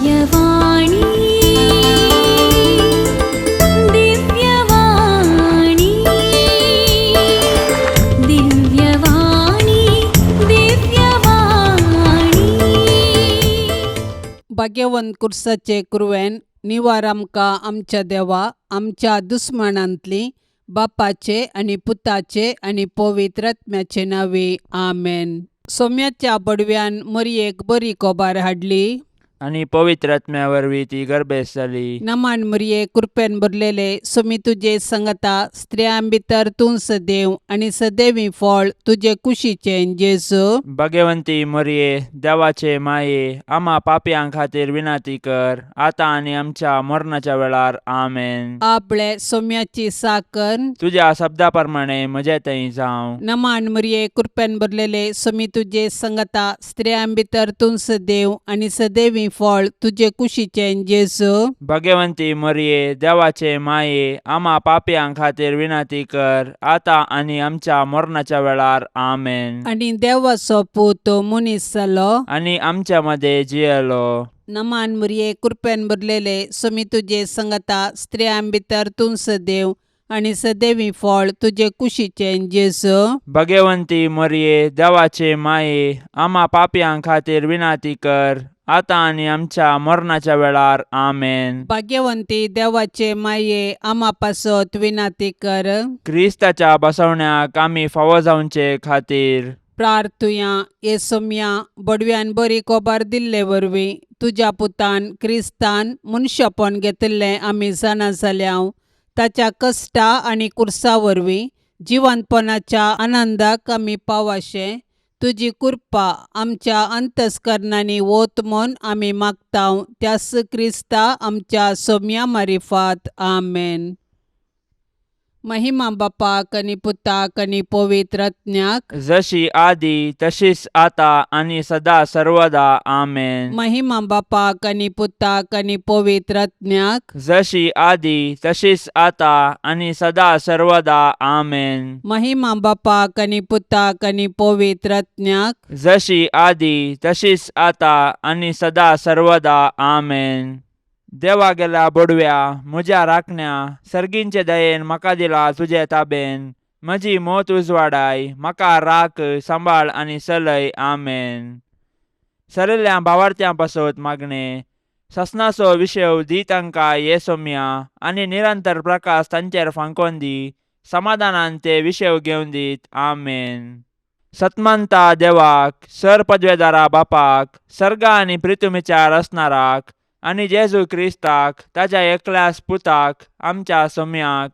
दिव्यवाणी, दिव्यवाणी, दिव्यवाणी, दिव्यवाणी. भाग्यवंत कुर्साचे कुरवेन निवार आमकां आमच्या देवा आमच्या दुस्मानांतली बापाचे आनी पुताचे आनी पवित्र आत्म्याचे नांवे आमेन. सोम्याच्या बडव्यान मरयेक बरी कोबार हाडली आनी पवित्र आत्म्या वरवीं ती गर्भेस्त जाली. नमान मरये, कृपेन भरलेले, सोमी तुजे संगता, स्त्रियां भितर तूं सदैव आनी सदैवी फळ तुजे कुशीचें जेजू. भगवंती मरये, देवाचे माये, आमा पापयां खातीर विनंती कर, आतां आनी आमच्या मरणाच्या वेळार. आमेन. आपले सोम्याची साकर. तुज्या शब्दा प्रमाणे म्हजे थंय जावं. नमान मरये, कृपेन भरलेले, सोमी तुजे संगता, स्त्रियां भितर तूं सदैव आनी सदैवी फळ तुजे कुशीचें जेजू. भगवंती मरये, देवाचे माये, आमा पापयां खातीर विनंती कर, आतां आनी आमच्या मरणाच्या वेळार. आमेन. आनी देवाचो पूत मनीस जालो आनी आमच्या मदें जियेलो. नमान मरये, कृपेन भरलेले, सोमी तुजे संगता, स्त्रियां भितर तूं सदैव आनी सदैवी फळ तुजे कुशीचें जेजू. भगवंती मरये, देवाचे माये, आमा पापयां खातीर विनंती कर, आतां आनी आमच्या मरणाच्या वेळार. आमेन. भाग्यवंती देवाचे माये, आमा पासत विनंती कर. क्रिस्ताच्या बसवण्याक आमी फावो जावचे खातीर प्रार्थुया. हे सोम्या, बडव्यान बरी कोबार दिल्ले वरवीं तुज्या पुतान क्रिस्तान मनशापण घेतिल्लें आमी जाणा जाल्या. ताच्या कश्टा आनी कुर्सा वरवीं जिवंतपणाच्या आनंदाक आमी पावाशें तुजी कृपा आमच्या अंतस्करणांनी वत म्हूण आमी मागता, त्यास क्रिस्ता आमच्या सोम्या मारिफात. आमेन. महिमा बापाक आनी पुताक आनी पवित्र आत्म्याक. जशी आदी तशीच आता आनी सदा सर्वदा. आमेन. महिमा बापाक आनी पुताक आनी पवित्र आत्म्याक. जशी आदी तशीच आता आनी सदा सर्वदा. आमेन. महिमा बापाक आनी पुताक आनी पवित्र आत्म्याक. जशी आदी तशीच आता आनी सदा सर्वदा. आमेन. देवा गेल्या बोडव्या, म्हज्या राखण्या, सर्गींचे दयेन म्हाका दिला तुजे ताबेन. म्हजी मोत उजवाडाय, म्हाका राख, सांबाळ आनी चलय. आमेन. सरिल्ल्या भावार्थ्यां पासत मागणें. ससनाचो विशेव दी तांकां ये सोम्या आनी निरंतर प्रकाश तांचेर फांकोन दी. समाधानान ते विशेव घेवन दीत. आमेन. सतमंता देवाक, सर पदवेदारा बापाक, सर्गा आनी प्रितुमीच्या रचणाराक आनी जेजू क्रिस्ताक ताच्या एकल्याच पुताक, आमच्या सोम्याक,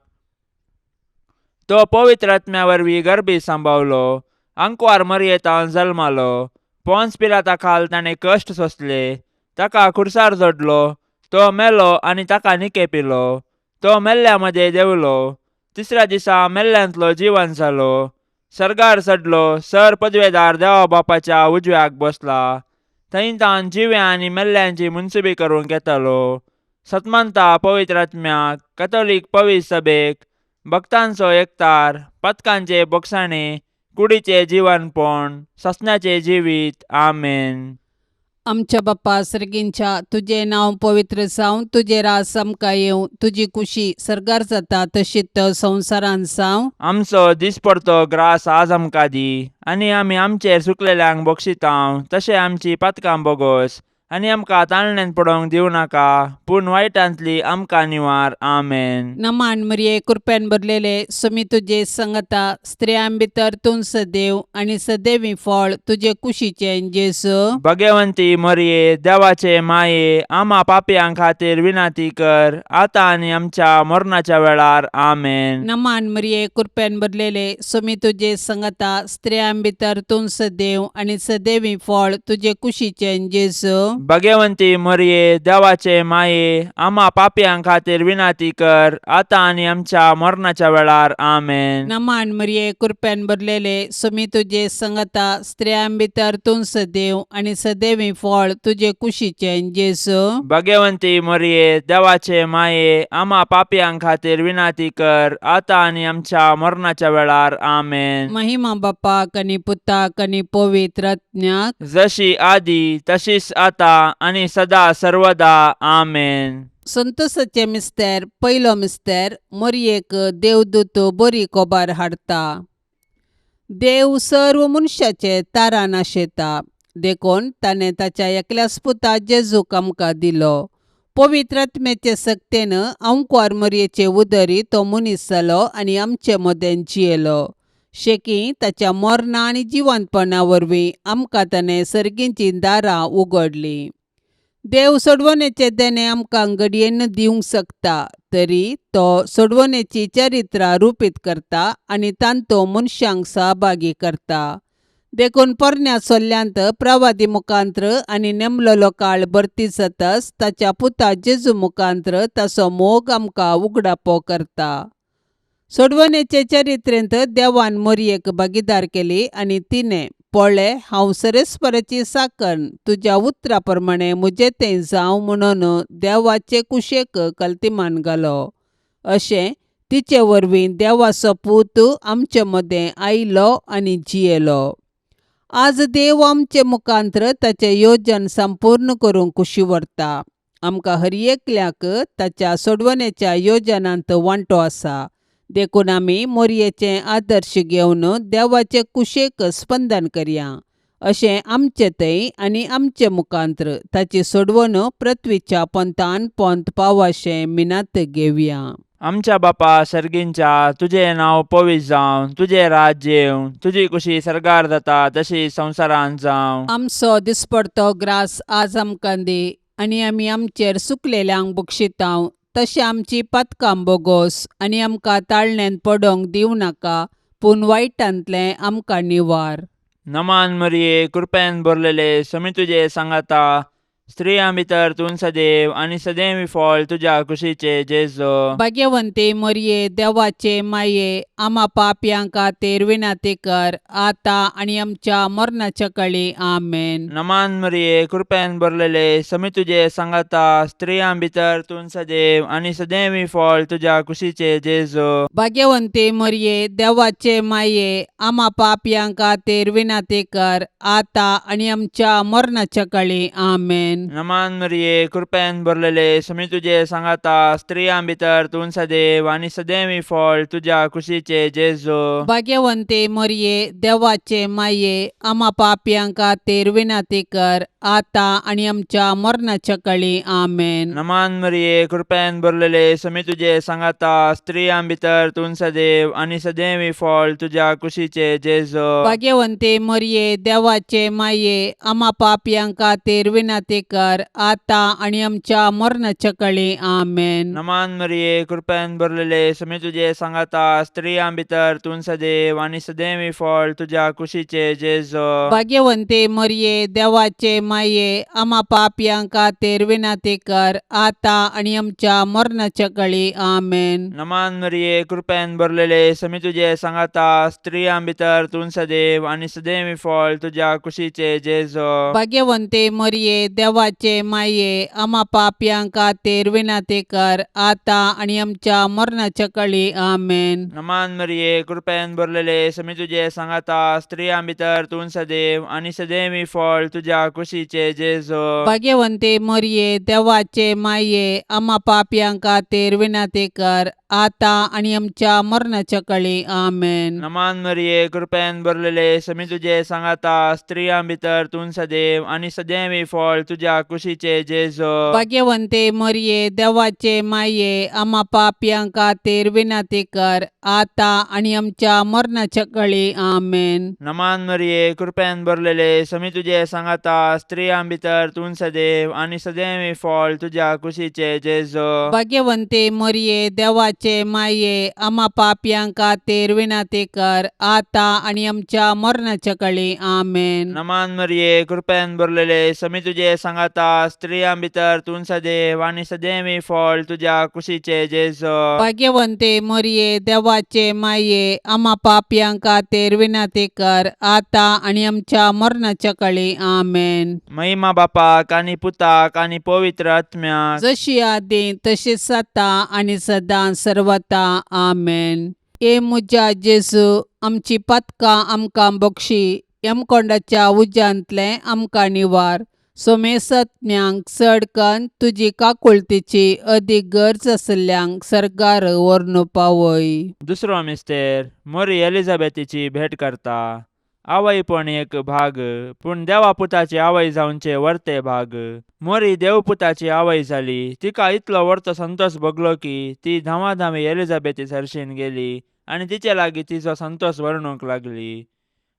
तो पवित्र आत्म्या वरवीं गर्भी सांबावलो, आंकवार मरयेतान जल्मालो, पोन्स पिलाता खाल ताणें कश्ट सोंसले, ताका खुर्सार जोडलो, तो मेलो आनी ताका निकेपिलो, तो मेल्ल्या मदें देंवलो, तिसऱ्या दिसा मेल्ल्यांतलो जिवन जालो, सर्गार चडलो, सर पदवेदार देवा बापाच्या उजव्याक बसला, थंय तावन जिव्या आनी मेल्ल्यांची मुनसुबी करूंक येतालो. सतमंता पवित्र आत्म्याक, कथोलीक पवित्र सभेक, भक्तांचो एकतार, पथकांचे बोगसाणे, कुडीचे जिवनपण, ससण्याचे जिवीत. आमेन. आमच्या बाप्पा सर्गींच्या, तुजें नांव पवित्र जावं, तुजें राज आमकां येवं, तुजी कुशी सर्गार जाता तशीच संवसारांत जावं. आमचो दिसपडतो ग्रास आज आमकां दी आनी आमी आमचेर चुकलेल्यांक बक्षितांव तशें आमची पातकां बोगोस आनी आमकां ताळण्यांत पडोवंक दिवं नाका, पूण वायटांतली आमकां निवार. आमेन. नमान मरिये, कृपेन भरलेले, सुमी तुजे संगता, स्त्रियां भितर तूं सदैव आनी सदैवी फळ तुजे कुशीचें जेजू. भगवंती मरिये, देवाचे माये, आमा पापयां खातीर विनंती कर, आतां आनी आमच्या मरणाच्या वेळार. आमेन. नमान मरिये, कृपेन भरलेले, सुमी तुजे संगता, स्त्रियां भितर तूं सदैव आनी सदैवी फळ तुजे कुशीचें जेजू. भगवंती मरिये, देवाचे माये, आमा पापयां खातीर विनंती कर, आतां आनी आमच्या मरणाच्या वेळार. आमेन. नमान मरिये, कृपेन भरलेले, सुमी तुजे संगता, स्त्रियां भितर तूं सदैव आनी सदैवी फळ तुजे कुशीचें जेजू. भगवंती मरिये, देवाचे माये, आमा पापयां खातीर विनंती कर, आतां आनी आमच्या मरणाच्या वेळार. आमेन. महिमा बापाक आनी पुताक आनी पवित्र आत्म्याक. जशी आदी तशीच आता आतां आनी सदा सर्वदा आमेन. संतोसाचें मिस्तेर. पयलो मिस्तेर. मोरयेक देवदूत बरी कोबार हाडटा. देव सर्व मनशाचे तारान आशेता, देखून ताणें ताच्या एकल्याच पुता जेजूक आमकां दिलो. पवित्र आत्म्याचे सक्तेन अंकवार मोरयेचे उदरी तो मनीस जालो आनी आमचे मदें जियेलो. शेकी ताच्या मरणा आनी जिवंतपणा वरवीं आमकां ताणें सर्गीचीं दारां उगडलीं. देव सोडवणेचें देणें आमकां घडयेन दिवंक शकता, तरी तो सोडवणेची चरित्रां रुपीत करता आनी तांतो मनशांक सहभागी करता. देखून पोरण्या सोल्ल्यांत प्रवादी मुखांत्र आनी नेमलेलो काळ भरती जातच ताच्या पुता जेजू मुखांत्र ताचो मोग आमकां उगडापो करता. सोडवणेचे चरित्रेंत देवान मोरयेक भागीदार केली आनी तिणें पळय, हांव सरेस्पराची साकन, तुज्या उतरा प्रमाणें म्हजें तें जावं म्हणून देवाचे कुशेक कल्तिमान घालो. अशें तिचे वरवीं देवाचो पूत आमचे मदें आयलो आनी जियेलो. आज देव आमचे मुखांत्र ताचें योजन संपूर्ण करूंक कुशी व्हरता. आमकां हर एकल्याक ताच्या सोडवणेच्या योजनांत वांटो आसा, देखून आमी मोरयेचें आदर्श घेवन देवाचे कुशेक स्पंदन करया. अशें आमचे थंय आनी आमचे मुखांत्र ताची सोडवण पृथ्वीच्या पोंतान पोंत पावाशें मिनात घेवया. आमच्या बापा सर्गींच्या, तुजें नांव पवित्र जावं, तुजें राज्य येवं, तुजी कुशी सर्गार जाता तशी संवसारांत जावं. आमचो दिसपडतो ग्रास आज आमकां दी आनी आमी आमचेर सुकलेल्यांक बक्षितांव तशें आमची पातकां बोगोस आनी आमकां ताळण्यांत पडोंक दिवं नाका, पूण वायटांतलें आमकां निवार. नमान मरिये, कृपेन भरलेले, समी तुजे सांगाता, स्त्रियां भितर तूं सदैव आनी सदैव फळ तुज्या कुशीचे जेजो. भाग्यवंती मोरये, देवाचे माये, आमा पापयां खातीर विनंती कर, आतां आनी आमच्या मरणाच्या कळी. आमेन. नमान मरिये, कृपेन भरलेले, समी तुजे सांगाता, स्त्रियां भितर तूं सदैव आनी सदैव फळ तुज्या कुशीचे जेजो. भाग्यवंती मोरये, देवाचे माये, आमा पापयां खातीर विनंती कर, आतां आनी आमच्या मरणाच्या कळी. आमेन. नमान मरिये, कृपेन भरलेले, समी तुजे सांगाता, स्त्रियां भितर तूं सदैव आनी सदैव फळ तुज्या कुशीचे जेजो. भाग्यवंती मोरये, देवाचे माये, आमा पापयां खातीर विनंती कर, आतां आनी आमच्या मरणाच्या कळी. आमेन. नमान मरिये, कृपेन भरलेले, समी तुजे सांगाता, स्त्रियां भितर तूं सदैव आनी सदैव फळ तुज्या कुशीचे जेजो. भाग्यवंती मोरये, देवाचे माये, आमा पापयां खातीर विनंती कर, आतां आनी आमच्या मरणाच्या कळी. आमेन. नमान मरिये, कृपेन भरलेले, समी तुजे सांगाता, स्त्रियां भितर तूं सदैव आनी सदैव फळ तुज्या कुशीचे जेजो. भाग्यवंती मोरये, देवाचे माये, आमा पापयां खातीर विनंती कर, आतां आनी आमच्या मरणाच्या कळी. आमेन. नमान मरिये, कृपेन भरलेले, समी तुजे सांगाता, स्त्रियां भितर तूं सदैव आनी सदैव फळ तुज्या कुशीचे जेजो. भाग्यवंती मोरये, देवाचे माये, आमा पापयां खातीर विनंती कर, आतां आनी आमच्या मरणाच्या कळी. आमेन. नमान मरिये, कृपेन भरलेले, समी तुजे सांगाता, स्त्रियां भितर तूं सदैव आनी सदैव फळ तुज्या कुशीचे जेजो. भाग्यवंती मोरये, देवाचे माये, आमा पापयां खातीर विनंती कर, आतां आनी आमच्या मरणाच्या कळी. आमेन. नमान मरिये, कृपेन भरलेले, समी तुजे सांगाता, स्त्रियां भितर तूं सदैव आनी सदैव फळ तुज्या कुशीचे जेजो. भाग्यवंती मोरये, देवाचे माये, आमा पापयां खातीर विनंती कर, आतां आनी आमच्या मरणाच्या कळी. आमेन. नमान मरिये, कृपेन भरलेले, समी तुजे सांगाता, स्त्रियां भितर तूं सदैव आनी सदैव फळ तुज्या कुशीचे जेजो. भाग्यवंती मोरये, देवाचे माये, आमा पापयां खातीर विनंती कर, आतां आनी आमच्या मरणाच्या कळी. आमेन. नमान मरिये, कृपेन भरलेले, समी तुजे सांगाता, स्त्रियां भितर तूं सदैव आनी सदैव फळ तुज्या कुशीचे जेजो. भाग्यवंती मोरये, देवाचे माये, आमा पापयां खातीर विनंती कर, आतां आनी आमच्या मरणाच्या कळी. आमेन. महिमा बापाक आनी पुताक आनी पवित्र आत्म्याक, जशी आदी तशीच आतां आनी सदां सर्वता. आमेन. ए म्हज्या जेजू, आमची पातकां आमकां बक्षी, यमकोंडाच्या उज्यांतलें आमकां निवार. सोमेसत्म्यांक चड कन्न तुजी काकुळतीची अदीक गरज आशिल्ल्यांक सर्गार व्हरून पावय. दुसरो मिस्तेर मोरी एलिझाबेथीची भेट करता. आवयपण एक भाग, पूण देवा पुताची आवय जावचे वर्ते भाग. मोरी देवपुताची आवय जाली. तिका इतलो वर्तो संतोष भोगलो की ती धांवाधांवी एलिझाबेथी सरशीन गेली आनी तिचे लागीं तिचो संतोष वर्णूंक लागली.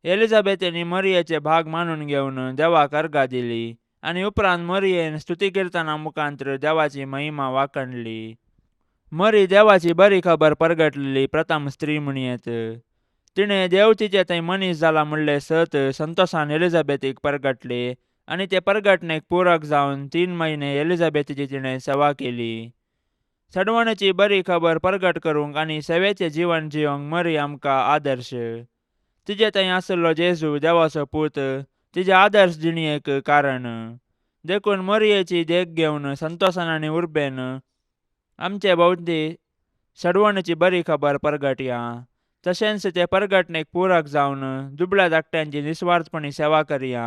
एलिझाबेथीन मरियेचे भाग मानून घेवन देवाक अर्गां दिली आनी उपरांत मरियेन स्तुती किर्तना मुखांत्र देवाची महिमा वाखणली. मरी देवाची बरी खबर परगटलेली प्रथम स्त्री म्हणयेत. तिणें देव तिचे थंय मनीस जाला म्हणलें सत संतोषान एलिझाबेथीक परगटले आनी ते परगटणेक पूरक जावन 3 म्हयने एलिझाबेथीची तिणें सेवा केली. सडवणेची बरी खबर परगट करूंक आनी सेवेचें जिवन जियोंक मरी आमकां आदर्श. तिजे थंय आशिल्लो जेजू देवाचो पूत तिजे आदर्श जिणेक कारण. देखून मरियेची देख घेवन संतोषान आनी उर्बेन आमचे भोंवती सडवणेची बरी खबर परगटया. तशेंच ते परगटणेक पूरक जावन दुबळ्या धाकट्यांची निस्वार्थपणी सेवा करया.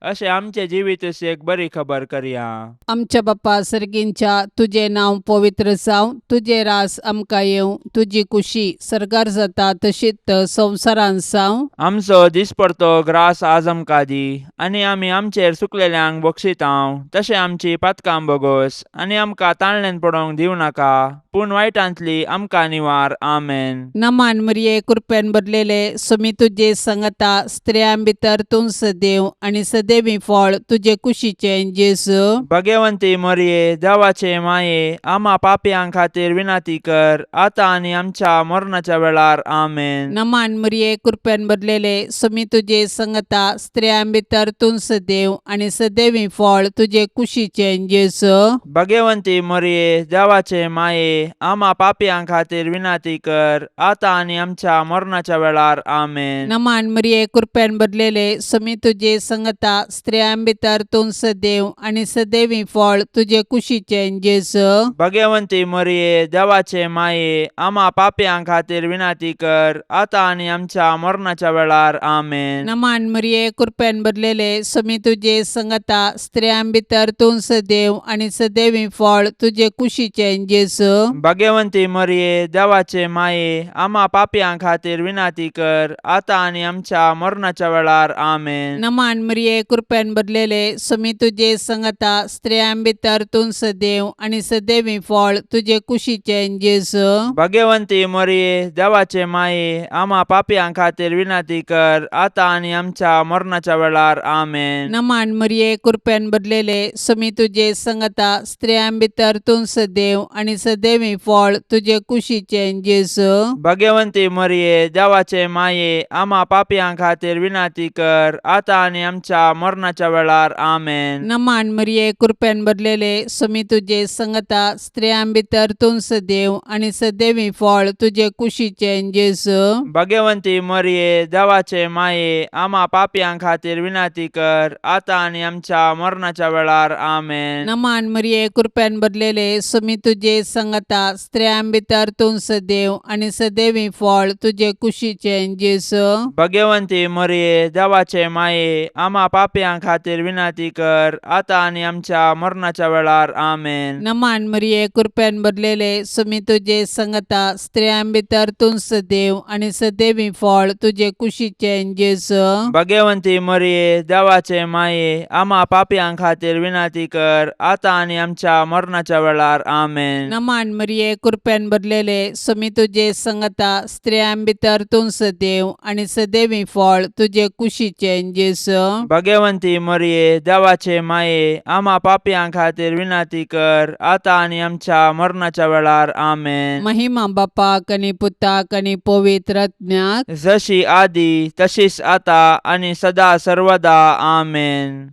अशें आमचें जिवीत एक बरी खबर करया. आमच्या बापा सर्गींच्या, तुजें नांव पवित्र जावं, तुजें रास आमकां येवं, तुजी कुशी सर्गार जाता तशीच संवसारांत जावं. आमचो दिसपडतो ग्रास आज आमकां दी आनी आमी आमचेर चुकलेल्यांक बक्षितांव तशें आमची पातकां बोगोस आनी आमकां ताळण्यान पडोवंक दिवं नाका, पूण वायटांतली आमकां निवार. आमेन. नमान मरिये, कृपेन भरलेले, सुमी तुजे संगता, स्त्रियां भितर तूं सदैव आनी सदैवी फळ तुजे कुशीचें जेजू. भगवंती मरिये, देवाचे माये, आमा पापयां खातीर विनंती कर, आतां आनी आमच्या मरणाच्या वेळार. आमेन. नमान मरिये, कृपेन भरलेले, सुमी तुजे संगता, स्त्रियां भितर तूं सदैव आनी सदैवी फळ तुजे कुशीचें जेजू. भगवंती मरिये, देवाचे माये, आमा पापयां खातीर विनंती कर, आतां आनी आमच्या मरणाच्या वेळार. आमेन. नमान मरिये, कृपेन भरलेले, सुमी तुजे संगता, स्त्रियां भितर तूं सदैव आनी सदैवी फळ तुजे कुशीचें जेजू. भगवंती मरिये, देवाचे माये, आमा पापयां खातीर विनंती कर, आतां आनी आमच्या मरणाच्या वेळार. आमेन. नमान मरिये, कृपेन भरलेले, सुमी तुजे संगता, स्त्रियां भितर तूं सदैव आनी सदैवी फळ तुजे कुशीचें जेजू. भगवंती मरिये, देवाचे माये, आमा पापयां खातीर विनंती कर, आतां आनी आमच्या मरणाच्या वेळार. आमेन. नमान मरिये, कृपेन भरलेले, सुमी तुजे संगता, स्त्रियां भितर तूं सदैव आनी सदैवी फळ तुजे कुशीचें जेजू. भगवंती मरिये, देवाचे माये, आमा पापयां खातीर विनंती कर, आतां आनी आमच्या मरणाच्या वेळार. आमेन. नमान मरिये, कृपेन भरलेले, सुमी तुजे संगता, स्त्रियां भितर तूं सदैव आनी सदैवी फळ तुजे कुशीचें जेजू. भगवंती मरिये, देवाचे माये, आमा पापयां खातीर विनंती कर, आतां आनी आमच्या मरणाच्या वेळार. आमेन. नमान मरिये, कृपेन भरलेले, सुमी तुजे संगता, स्त्रियां भितर तूं सदैव आनी सदैवी फळ तुजे कुशीचें जेजू. भगवंती मरिये, देवाचे माये, आमा पापयां खातीर विनंती कर, आतां आनी आमच्या मरणाच्या वेळार. आमेन. नमान मरिये, कृपेन भरलेले, सुमी तुजे संगता, स्त्रियां भितर तूं सदैव आनी सदैवी फळ तुजे कुशीचें जेजू. भगवंती मरिये, देवाचे माये, आमा पापयां खातीर विनंती कर, आतां आनी आमच्या मरणाच्या वेळार. आमेन. नमान मरिये, कृपेन भरलेले, सुमी तुजे संगता, स्त्रियां भितर तूं सदैव आनी सदैवी फळ तुजे कुशीचें जेजू. भगवंती मरिये, देवाचे माये, आमा पापयां खातीर विनंती कर, आतां आनी आमच्या मरणाच्या वेळार. आमेन. नमान मरिये, कृपेन भरलेले, सुमी तुजे संगता, स्त्रियां भितर तूं सदैव आनी सदैवी फळ तुजे कुशीचें जेजू. भगवंती मरिये, देवाचे माये, आमा पापयां खातीर विनंती कर, आतां आनी आमच्या मरणाच्या वेळार. आमेन. महिमा बापाक आनी पुताक आनी पवित्र आत्म्याक, जशी आदी तशीच आता आनी सदा सर्वदा. आमेन.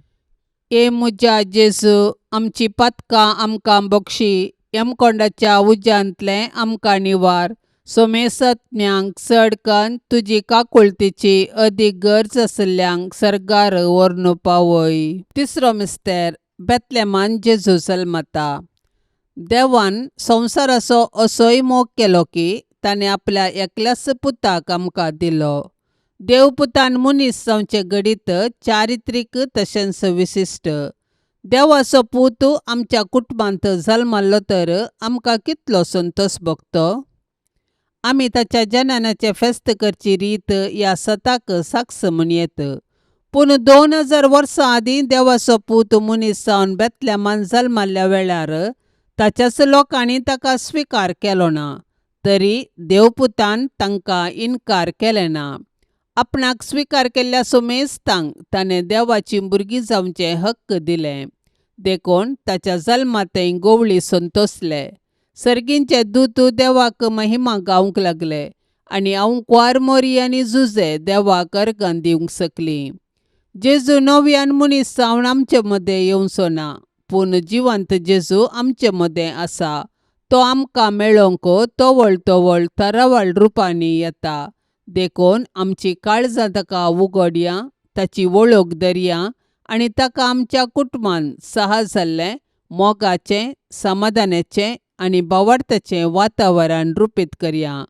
ए म्हज्या जेजू, आमची पातकां आमकां बक्षी, यमकोंडाच्या उज्यांतलें आमकां निवार, सोमेसत्म्यांक चड कन्न तुजी काकुळतीची अदीक गरज आशिल्ल्यांक सर्गार व्हरून पावय. तिसरो मिस्तेर, बेतलेमान जेजू जल्मता. देवान संवसाराचो असोय मोग केलो की ताणें आपल्या एकल्याच पुताक आमकां दिलो. देवपुतान मनीस जावचें घडीत चारित्रीक तशेंच विशिश्ट. देवाचो पूत आमच्या कुटुंबांत जल्मल्लो तर आमकां कितलो संतोश भोगतो. आमी ताच्या जननाचें फेस्त करची रीत ह्या सताक साक्ष म्हूण येत. पूण 2000 वर्सां आदीं देवाचो पूत मनीस जावन बेतलेमान जल्मल्ल्या वेळार ताच्याच लोकांनी ताका स्विकार केलो ना, तरी देवपुतान तांकां इनकार केलें ना. आपणाक स्विकार केल्ल्या सुमेस्तांक ताणें देवाचीं भुरगीं जावचें हक्क दिलें. देखून ताच्या जल्मांतय गोवळी संतोसले. सर्गींचे दूत देवाक महिमा गावंक लागले आनी आंवकुवार मोरी आनी जुजे देवाक अर्गां दिवंक शकलीं. जेजू नव्यान मनीस जावन आमचे मदें येवचो ना, पूण जिवंत जेजू आमचे मदें आसा. तो आमकां मेळोवंक तवळ तवळ तरावळ रुपांनी येता. देखून आमची काळजां ताका उगडया, ताची वळख धरया आनी ताका आमच्या कुटुंबान सहज जाल्लें मोगाचें, समाधानाचें आनी भावार्थाचें वातावरण रुपीत करया.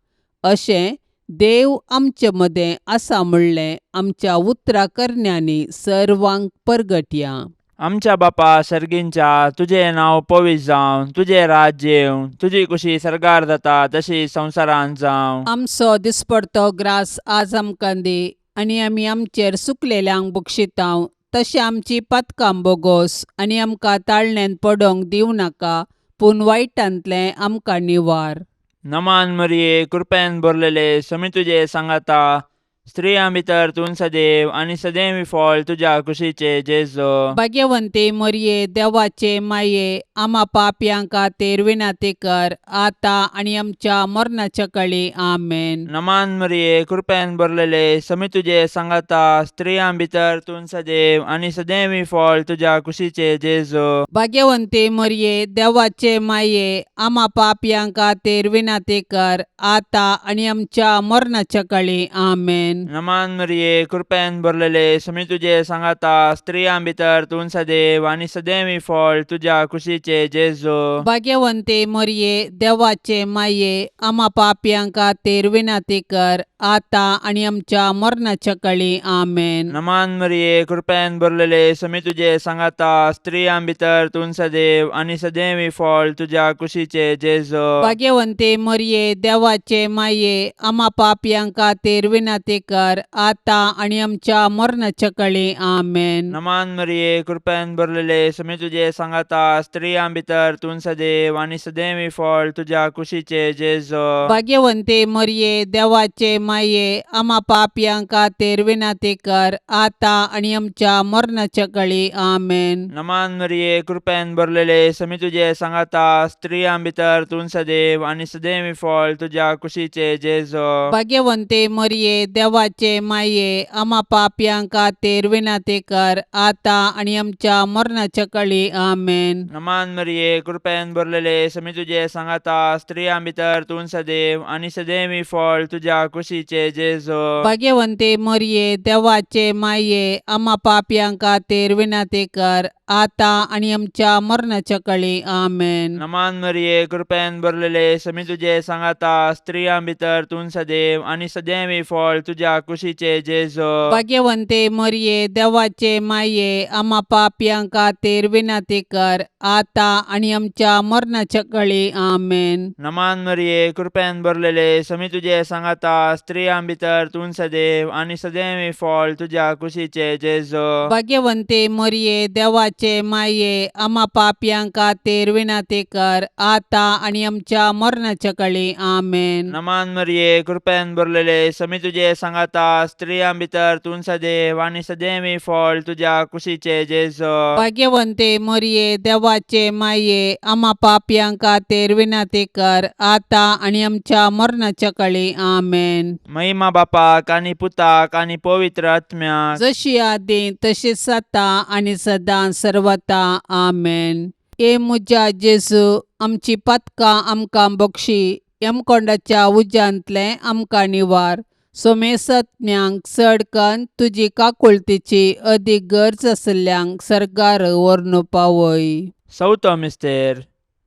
अशें देव आमचे मदें आसा म्हणलें आमच्या उतरा करण्यांनी सर्वांक परगटया. आमच्या बापा सर्गींच्या, तुजें नांव पवित्र जावं, तुजें राज्य येवं, तुजी कुशी सर्गार जाता तशी संवसारांत जावं. आमचो दिसपडतो ग्रास आज आमकां दी आनी आमी आमचेर सुकलेल्यांक बक्षितांव तशें आमची पातकां बोगोस आनी आमकां ताळण्यांत पडोंक दिवं नाका, पूण वायटांतलें आमकां निवार. नमान मरिये, कृपेन भरलेले, समी तुजे सांगाता, स्त्रियां भितर तूं सदैव आनी सदैव फळ तुज्या कुशीचे जेजो. भाग्यवंती मरिये, देवाचे माये, आमा पापयां खातीर विनंती कर आतां आनी आमच्या मरणाच्या कळी. आमेन. नमान मरिये, कृपेन भरलेले, समी तुजे सांगाता, स्त्रियां भितर तूं सदैव आनी सदैव फळ तुज्या कुशीचे जेजो. भाग्यवंती मरिये, देवाचे माये, आमा पापयां खातीर विनंती कर आतां आनी आमच्या मरणाच्या कळी. आमेन. नमान मरिये, कृपेन भरलेले, समी तुजे सांगाता, स्त्रियां भितर तूं सदैव आनी सदैव फळ तुज्या कुशीचे जेजो. भाग्यवंती मरिये, देवाचे माये, आमा पापयां खातीर विनंती कर आतां आनी आमच्या मरणाच्या कळी. आमेन. नमान मरिये, कृपेन भरलेले, समी तुजे सांगाता, स्त्रियां भितर तूं सदैव आनी सदैव फळ तुज्या कुशीचे जेजो. भाग्यवंती मरिये, देवाचे माये, आमा पापयां खातीर विनंती कर आतां आनी आमच्या मरणाच्या कळी. आमेन. नमान मरिये, कृपेन भरलेले, समी तुजे सांगाता, स्त्रियां भितर तूं सदैव आनी सदैव फळ तुज्या कुशीचे जेजो. भाग्यवंती मरिये, देवाचे माये, आमा पापयां खातीर विनंती कर आतां आनी आमच्या मरणाच्या कळी. आमेन. नमान मरिये, कृपेन भरलेले, समी तुजे सांगाता, स्त्रियां भितर तूं सदैव आनी सदैव फळ तुज्या कुशीचे जेजो. भाग्यवंती मरिये, देवाचे माये, आमा पापयां खातीर विनंती कर आतां आनी आमच्या मरणाच्या कळी. आमेन. नमान मरिये, कृपेन भरलेले, समी तुजे सांगाता, स्त्रियां भितर तूं सदैव आनी सदैव फळ तुज्या कुशीचे जेजो. भाग्यवंती मरिये, देवाचे माये, आमा पापयां खातीर विनंती कर आतां आनी आमच्या मरणाच्या कळी. आमेन. नमान मरिये, कृपेन भरलेले, समी तुजे सांगाता, स्त्रियां भितर तूं सदैव आनी सदैव फळ तुज्या कुशीचे जेजो. भाग्यवंती मरिये, देवाचे माये, आमा पापयां खातीर विनंती कर आतां आनी आमच्या मरणाच्या कळी. आमेन. नमान मरिये, कृपेन भरलेले, समी तुजे सांगाता, स्त्रियां भितर तूं सदैव आनी सदैव फळ तुज्या कुशीचे जेजो. भाग्यवंती मरिये, देवाचे माये, आमा पापयां खातीर विनंती कर आतां आनी आमच्या मरणाच्या कळी. आमेन. नमान मरिये, कृपेन भरलेले, समी तुजे सांगाता, स्त्रियां भितर तूं सदैव आनी सदैव फळ तुज्या कुशीचे जेजो. भाग्यवंती मरिये, देवाचे माये, आमा पापयां खातीर विनंती कर आतां आनी आमच्या मरणाच्या कळी. आमेन. महिमा बापाक आनी पुताक आनी पवित्र आत्म्याक, जशी आदी तशीच आतां आनी सदां सर्वता. आमेन. हे म्हज्या जेजू, आमची पातकां आमकां बक्षी, यमकोंडाच्या उज्यांतलें आमकां निवार, सोमेसत्म्यांक चड कन्न तुजी काकुळतीची अदीक गरज आशिल्ल्यांक सर्गार व्हरून पावय. चवथो मिस्तेर.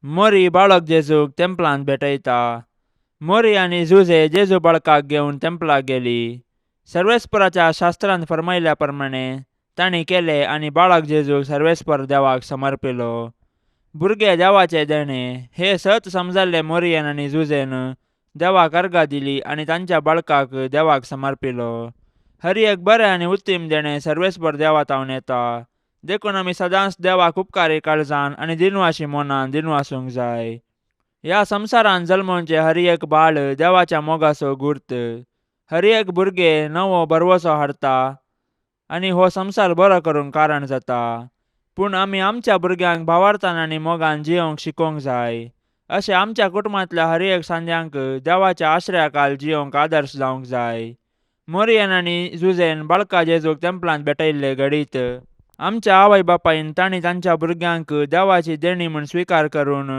मोरी बाळक जेजूक तेंपलांत भेटयता. मोरी आनी जुजे जेजू बाळकाक घेवन तेंपलाक गेली. सर्वेस्पराच्या शास्त्रांत फर्मायल्या प्रमाणे तांणी केलें आनी बाळक जेजूक सर्वेस्पर देवाक समर्पिलो. भुरगे देवाचें देणें हें सत समजल्ले मोरयेन आनी जुजेन देवाक अर्गां दिली आनी तांच्या बाळकाक देवाक समर्पिलो. हर एक बरें आनी उत्तीम देणें सर्वेस्पर देवा तावन येता, देखून आमी सदांच देवाक उपकारी काळजान आनी दिनवाशी मनान दिनवासूंक जाय. ह्या संवसारांत जल्मोवचें हर एक बाळ देवाच्या मोगाचो गुर्त. हर एक भुरगें नवो भरवसो हाडटा आनी हो संवसार बरो करूंक कारण जाता. पूण आमी आमच्या भुरग्यांक भावार्थान आनी मोगान जियोवंक शिकोवंक जाय. अशें आमच्या कुटुंबांतल्या हर एक सांद्यांक देवाच्या आश्रयाखाल जियोवंक आदर्श जावंक जाय. मोरयेन आनी जुजेन बाळका जेजूक तेंपलांत भेटयल्ले घडीत आमच्या आवय बापायन तांणी तांच्या भुरग्यांक देवाची देणी म्हूण स्विकार करून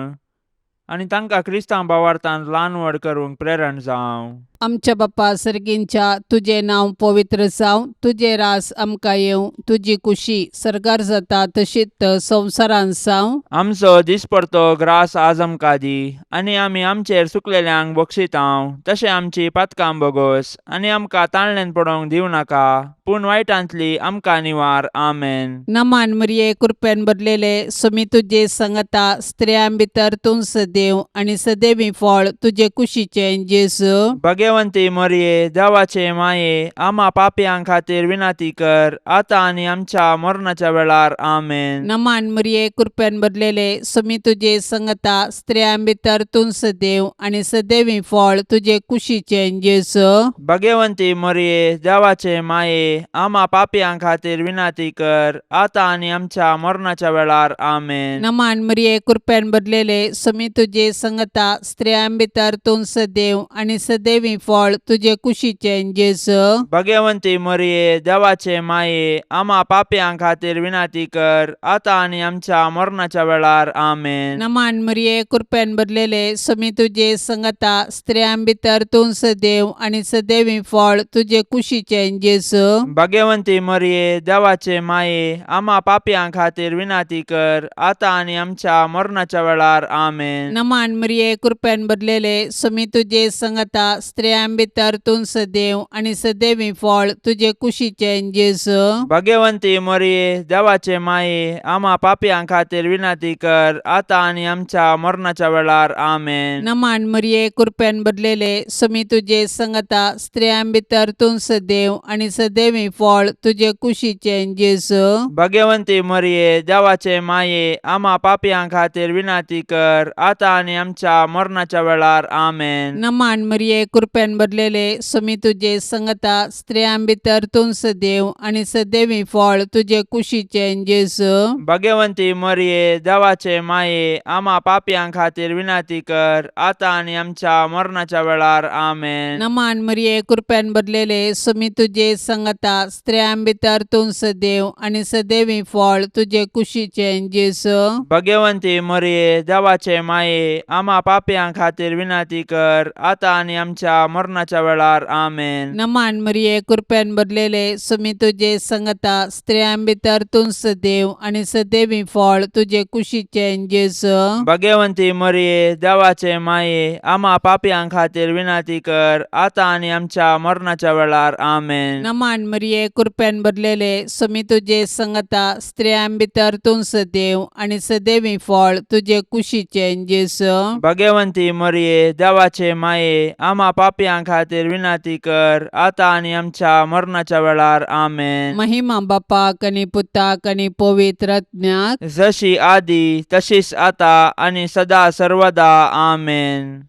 आनी तांकां क्रिस्तांव भावार्थान ल्हान व्हड करूंक प्रेरण जावं. आमच्या बापा सर्गींच्या, तुजें नांव पवित्र जावं, तुजें रास आमकां येवं, तुजी कुशी सर्गार जाता तशीच संवसारांत जावं. आमचो दिसपडतो ग्रास आज आमकां दी आनी आमी आमचेर सुकलेल्यांक बक्षितांव तशें आमची पातकां बोगोस आनी आमकां ताळण्यान पडोवंक दिवं नाका, पूण वायटांतली आमकां निवार. आमेन. नमान मरिये, कृपेन भरलेले, सुमी तुजे संगता, स्त्रियां भितर तूं सदैव आनी सदैवी फळ तुजे कुशीचें जेजू. भगवंती मोरये, देवाचे माये, आमा पापयां खातीर विनंती कर, आतां आनी आमच्या मरणाच्या वेळार. आमेन. नमान मरिये, कृपेन भरलेले, सुमी तुजे संगता, स्त्रियां भितर तूं सदैव आनी सदैवी फळ तुजे कुशीचें जेजू. भगवंती मोरये, देवाचे माये, आमा पापयां खातीर विनंती कर, आतां आनी आमच्या मरणाच्या वेळार. आमेन. नमान मरिये, कृपेन भरलेले, सुमी तुजे संगता, स्त्रियां भितर तूं सदैव आनी सदैवी फळ तुजे कुशीचें जेजू. भगवंती मोरये, देवाचे माये, आमा पापयां खातीर विनंती कर, आतां आनी आमच्या मरणाच्या वेळार. आमेन. नमान मरिये, कृपेन भरलेले, सुमी तुजे संगता, स्त्रियां भितर तूं सदैव आनी सदैवी फळ तुजे कुशीचें जेजू. भगवंती मोरये, देवाचे माये, आमा पापयां खातीर विनंती कर, आतां आनी आमच्या मरणाच्या वेळार. आमेन. नमान मरिये, कृपेन भरलेले, सुमी तुजे संगता, स्त्रियां भितर तूं सदैव आनी सदैवी फळ तुजे कुशीचें जेजू. भगवंती मोरये, देवाचे माये, आमा पापयां खातीर विनंती कर, आतां आनी आमच्या मरणाच्या वेळार. आमेन. नमान मरिये, कृपेन भरलेले, सुमी तुजे संगता, स्त्रियां भितर तूं सदैव आनी सदैवी फळ तुजे कुशीचें जेजू. भगवंती मोरये, देवाचे माये, आमा पापयां खातीर विनंती कर, आतां आनी आमच्या मरणाच्या वेळार. आमेन. नमान मरिये, कृपेन भरलेले, सुमी तुजे संगता, स्त्रियां भितर तूं सदैव आनी सदैवी फळ तुजे कुशीचें जेजू. भगवंती मोरये, देवाचे माये, आमा पापयां खातीर विनंती कर, आतां आनी आमच्या मरणाच्या वेळार. आमेन. नमान मरिये, कृपेन भरलेले, सुमी तुजे संगता, स्त्रियां भितर तूं सदैव आनी सदैवी फळ तुजे कुशीचें जेजू. भगवंती मोरये, देवाचे माये, आमा पापयां खातीर विनंती कर, आतां आनी आमच्या मरणाच्या वेळार. आमेन. नमान मरिये, कृपेन भरलेले, सुमी तुजे संगता, स्त्रियां भितर तूं सदैव आनी सदैवी फळ तुजे कुशीचें जेजू. भगवंती मोरये, देवाचे माये, आमा पापयां खातीर विनंती कर, आतां आनी आमच्या मरणाच्या वेळार. आमेन. नमान मरिये, कृपेन भरलेले, सुमी तुजे संगता, स्त्रियां भितर तूं सदैव आनी सदैवी फळ तुजे कुशीचें जेजू. भगवंती मोरये, देवाचे माये, आमा पापयां खातीर विनंती कर, आतां आनी आमच्या मरणाच्या वेळार. आमेन. महिमा बापाक आनी पुताक आनी पवित्र आत्म्याक, जशी आदी तशीच आता आनी सदा सर्वदा. आमेन.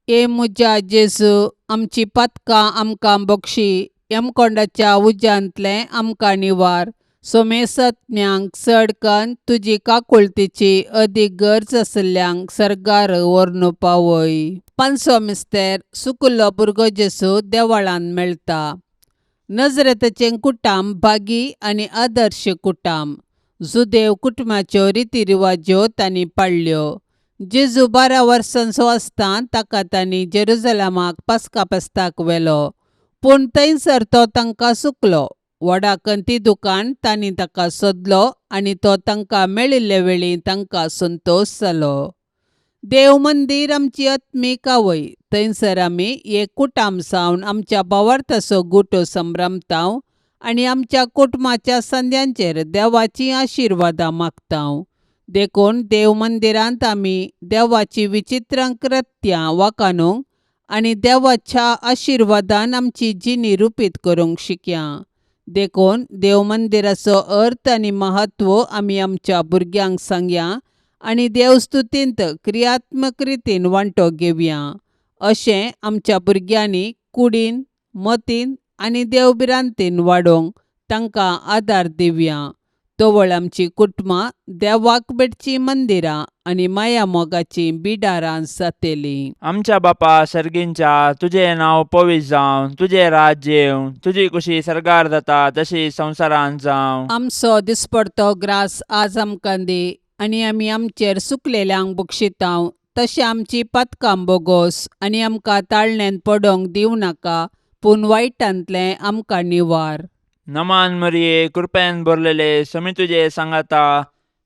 ए म्हज्या जेजू, आमची पातकां आमकां बक्षी, यमकोंडाच्या उज्यांतलें आमकां निवार, सोमेसत्म्यांक चड कन्न तुजी काकुळतीची अदीक गरज आशिल्ल्यांक सर्गार व्हरून पावय. पांचवो मिस्तेर, सुकुल्लो भुरगो जेजू देवळांत मेळटा. नजरेताचें कुटाम भागी आनी आदर्श कुटाम. जुदेव कुटुंबाच्यो रिती रिवाज्यो तांणी पाळ्ळ्यो. जेजू 12 वर्सांचो आसतना ताका तांणी जेरुजलमाक पास्का फेस्ताक व्हेलो, पूण थंयसर तो तांकां चुकलो. व्हडा कंती दुकान तांणी ताका सोदलो आनी तो तांकां मेळिल्ले वेळी तांकां संतोश जालो. देव मंदीर आमची आत्मीक आवय, थंयसर आमी एक कुटाम जावन आमच्या भावार्थाचो गुटो संभ्रमताव आनी आमच्या कुटुंबाच्या संद्यांचेर देवाचीं आशिर्वादां मागता. देखून देव मंदिरांत आमी देवाची विचित्र कृत्यां वाखाणूंक आनी देवाच्या आशिर्वादान आमची जिणी रुपीत करूंक शिकया. देखून देव मंदिराचो अर्थ आनी म्हत्व आमी आमच्या भुरग्यांक सांगया आनी देवस्तुतींत क्रियात्मक रितीन वांटो घेवया. अशें आमच्या भुरग्यांनी कुडीन, मतीन आनी देवभिरांतीन वाडोवंक तांकां आदार दिवया. तवळ आमची कुटुंबां देवाक भेटचीं मंदिरां आनी माया मोगाचीं बिडारां जातलीं. आमच्या बापा सर्गींच्या, तुजें नांव पवित्र जावं, तुजें राज्य येवं, तुजी कुशी सर्गार जाता तशी संवसारांत जावं. आमचो दिसपडतो ग्रास आज आमकां दी आनी आमी आमचेर सुकलेल्यांक बक्षितांव तशें आमची पातकां बोगोस आनी आमकां ताळण्यांत पडोवंक दिवं नाका, पूण वायटांतलें आमकां निवार. नमान मरिये, कृपेन भरलेले, समी तुजे सांगाता,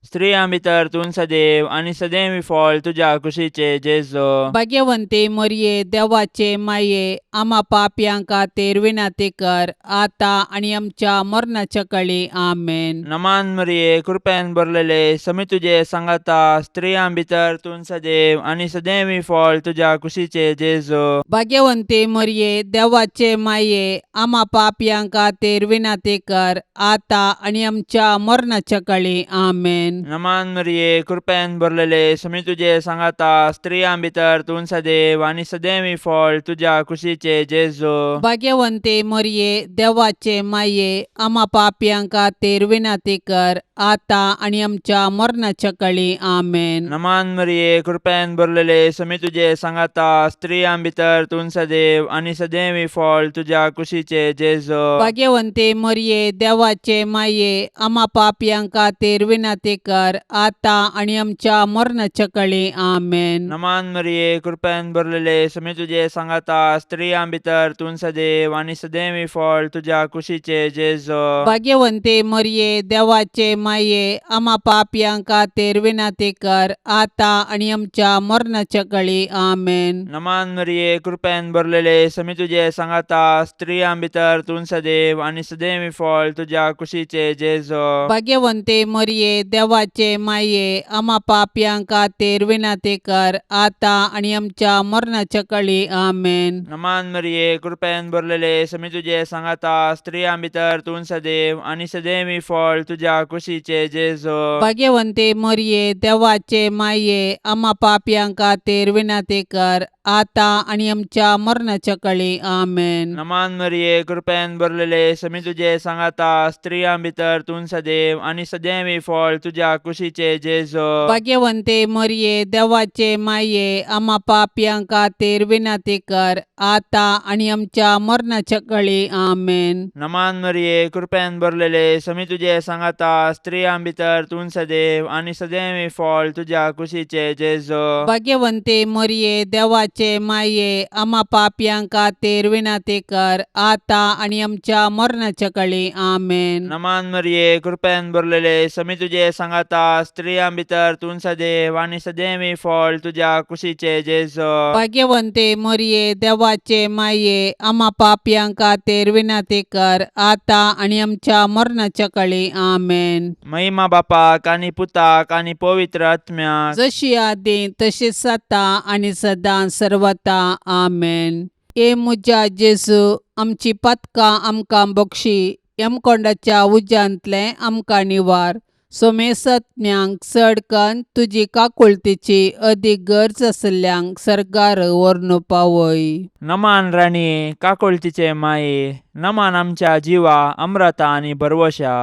स्त्रियां भितर तूं सदैव आनी सदैव फळ तुज्या कुशीचे जेजो. भाग्यवंती मरिये, देवाचे माये, आमा पापयां खातीर विनंती कर, आतां आनी आमच्या मरणाच्या कळी. आमेन. नमान मरिये, कृपेन भरलेले, समी तुजे सांगाता, स्त्रियां भितर तूं सदैव आनी सदैव फळ तुज्या कुशीचे जेजो. भाग्यवंती मरिये, देवाचे माये, आमा पापयां खातीर विनंती कर, आतां आनी आमच्या मरणाच्या कळी. आमेन. नमान मरिये, कृपेन भरलेले, समी तुजे सांगाता, स्त्रियां भितर तूं सदैव आनी सदैव फळ तुज्या कुशीचे जेजो. भाग्यवंती मरिये, देवाचे माये, आमा पापयां खातीर विनंती कर, आतां आनी आमच्या मरणाच्या कळी. आमेन. नमान मरिये, कृपेन भरलेले, समी तुजे सांगाता, स्त्रियां भितर तूं सदैव आनी सदैव फळ तुज्या कुशीचे जेजो. भाग्यवंती मरिये, देवाचे माये, आमा पापयां खातीर विनंती कर, आतां आनी आमच्या मरणाच्या कळी. आमेन. नमान मरिये, कृपेन भरलेले, समी तुजे सांगाता, स्त्रियां भितर तूं सदैव आनी सदैव फळ तुज्या कुशीचे जेजो. भाग्यवंती मरिये, देवाचे माये, आमा पापयां खातीर विनंती कर, आतां आनी आमच्या मरणाच्या कळी. आमेन. नमान मरिये, कृपेन भरलेले, समी तुजे सांगाता, स्त्रियां भितर तूं सदैव आनी सदैव फळ तुज्या कुशीचे जेजो. भाग्यवंती मरिये, देवाचे माये, आमा पापयां खातीर विनंती कर, आतां आनी आमच्या मरणाच्या कळी. आमेन. नमान मरिये, कृपेन भरलेले, समी तुजे सांगाता, स्त्रियां भितर तूं सदैव आनी सदैव फळ तुज्या कुशीचे जेजो. भाग्यवंती मरिये, देवाचे माये, आमा पापयां खातीर विनंती कर, आतां आनी आमच्या मरणाच्या कळी. आमेन. नमान मरिये, कृपेन भरलेले, समी तुजे सांगाता, स्त्रियां भितर तूं सदैव आनी सदैव फळ तुज्या कुशीचे जेजो. भाग्यवंती मरिये, देवाचे माये, आमा पापयां खातीर विनंती कर, आतां आनी आमच्या मरणाच्या कळी. आमेन. नमान मरिये, कृपेन भरलेले, समी तुजे सांगाता, स्त्रियां भितर तूं सदैव आनी सदैव फळ तुज्या कुशीचे जेजो. भाग्यवंती मरिये, देवाचे माये, आमा पापयां खातीर विनंती कर, आतां आनी आमच्या मरणाच्या कळी. आमेन. नमान मरिये, कृपेन भरलेले, समी तुजे सांगाता, स्त्रियां भितर तूं सदैव आनी सदैव फळ तुज्या कुशीचे जेजो. भाग्यवंती मरिये, देवाचे माये, आमा पापयां खातीर विनंती कर, आतां आनी आमच्या मरणाच्या कळी. आमेन. महिमा बापाक आनी पुताक आनी पवित्र आत्म्याक, जशी आदी तशीच आतां आनी सदां सर्वता. आमेन. ए म्हज्या जेजू, आमची पातकां आमकां बक्षी, यमकोंडाच्या उज्यांतलें आमकां निवार, सोमेसत्म्यांक चड कन्न तुजी काकुळतीची अदीक गरज आशिल्ल्यांक सर्गार व्हरून पावय. नमान राणये, काकुळतीचे माये, नमान आमच्या जिवा अम्रता आनी भरवशा,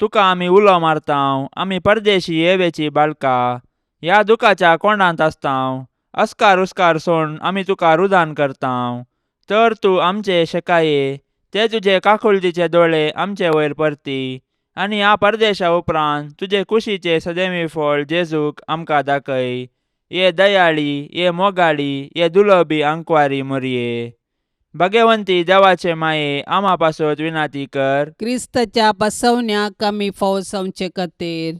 तुका आमी उलो मारतांव, आमी परदेशी येवेची बाळका, ह्या दुखाच्या कोंडांत आसतांव, अस्कार उस्कार सोड आमी तुका रुदान करतांव, तर तूं आमचे शेकाये ते तुजे काकुळतीचे दोळे आमचे वयर परती आनी ह्या परदेशा उपरांत तुजे कुशीचे सदैवी फळ जेजूक आमकां दाखय. ये दयाळी, ये मोगाळी, ये दुलबी आंकवारी मोरये, भगवंती देवाचे माये, आमा पासत विनाती कर. क्रिस्ताच्या बसवण्याक आमी फावो जावचे खातीर.